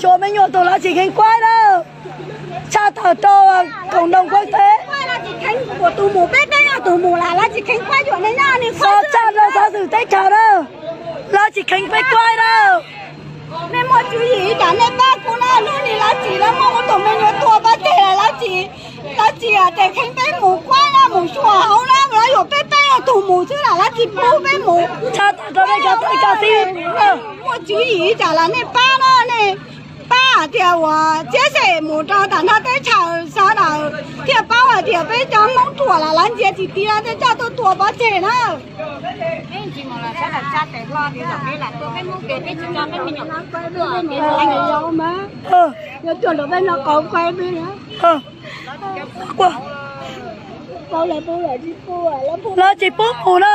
Xyuas me nyuam tus lawv tsis kheev kuaib lawm. Tshaj tawm rau koom doos kuaib teb. Tsis kheev tus mus, peb peb yog tus mus las lawv tsis kheev kuaib yuam neeg nyob ni. Tshaj rau xov xwm teb chaws na, lawv tsis kheev peb kuaib na. Nej muaj tswv yim cas nej pab kuv na, hnub ni lawv tsis, lawv muab kuv tus me nyuam tua pov tseg lawm, lawv tsis, lawv tsis tias kheev peb mus kuaib na, mus xyuas hauv na, lawv yuam peb peb yog tus mus xwb las lawv tsis pub peb mus. Tshaj tawm rau nej cov thawj coj tib. Muaj tswv yim cas las nej pab na, nej pab hais tias uas txiab xeem mus rau tag nrho teb chaws sawv daws thiaj paub hais tias peb cov Hmoob ruam las lawv ntsia tsis tiv lawv thiaj coj tuaj tua pov tseg na. Lawv tsis pub mus na,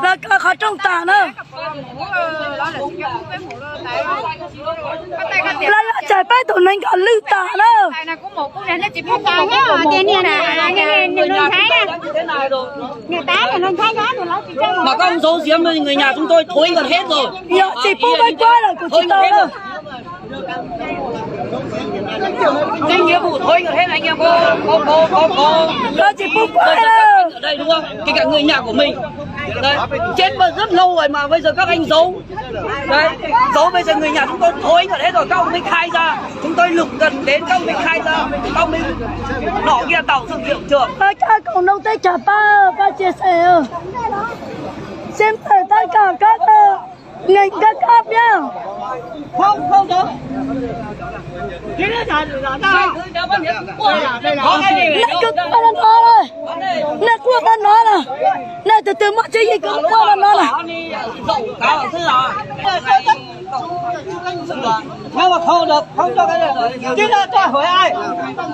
lawv kaw qhov rooj tas na. Lawv yuav tshem peb tus neeg kom lwj tas na. Mà các ông giấu giếm người nhà chúng tôi thối ngợt hết rồi. Yog tsis pub peb kuaib lawm kuv tsis tau na. Cái nghĩa vụ thối ngợt hết anh em có, có, có, có, có. Lawv tsis pub kuaib lawm. Ở đây đúng không? Kể cả người nhà của mình. Đấy. Chết mà rất lâu rồi mà bây giờ các anh giấu. Đấy. Giấu bây giờ người nhà chúng tôi thối ngợt hết rồi, các ông mới khai ra. Chúng tôi lục gần đến, các ông mới khai ra. Các ông mới nọ kia tạo dựng hiện trường. Pab coj koom doos teb chaws pab, pab chia sẻ. Siempre tab kaum kab, nqee kab kab thiab. Nej kuj ua tau no na, nej kuj ua tau no na, nej tus twg muaj tswv yim kuj ua tau no na. Nếu mà không được, không cho cái này rồi, chứ nó cho hỏi ai?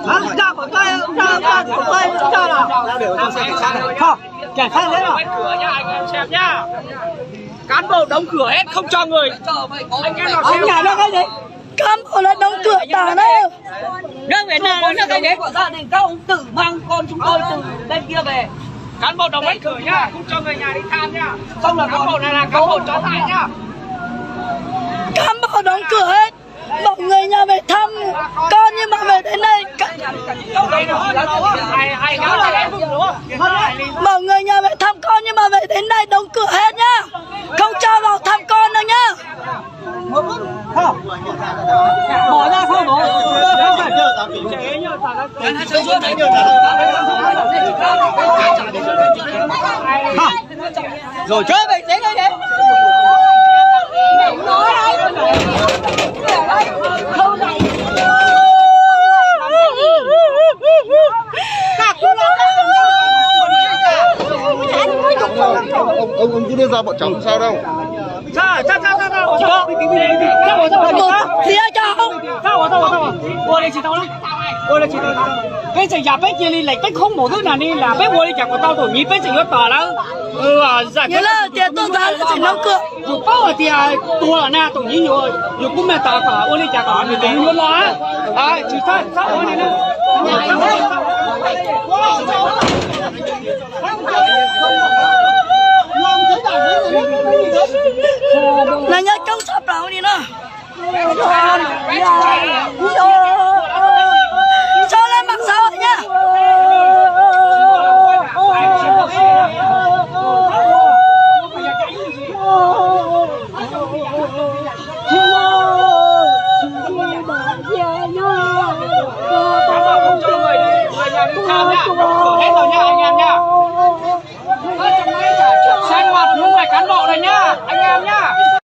Hả? Cho của tôi, cho, cho của tôi, cho là. Không, cảnh sát thế nào? Cán bộ đóng cửa hết, không cho người. Anh em nào nhà nó cái gì? Cán bộ là đóng cửa tả đó. Nước Việt Nam nó cái gì? Của gia đình các ông tự mang con chúng tôi từ bên kia về. Cán bộ đóng hết cửa nhá, không cho người nhà đi thăm nhá. Xong là cán bộ này là cán bộ trót lái nhá. Cán bộ đóng cửa hết. Bảo người nhà về thăm con nhưng mà về đến đây, bảo người nhà về thăm con nhưng mà về đến đây đóng cửa hết nhá. Không cho vào thăm con đâu nhá. Không. Bỏ ra không, bỏ. Rồi, chới bình tĩnh anh em. Ông, ông, ông cứ đưa ra bọn cháu không sao đâu. Ua li tsis tau, ua li tsis tau. Peb tseem yam peb cia li lees peb khoob mus xwb na ni, lam peb ua li cas kom tau tus miv peb tseem yuav tom lawv. Yog lawv tias tuaj ntawd lawv tseem no kawg. Yus paub hais tias tuag lawm na tus miv, yus kuj me tas kom ua li cas kom nws tus miv yuav los. Tsis txhob ua li na. Nws nyob coob tshaj plaws li na. Sau lên mạng xã hội nha.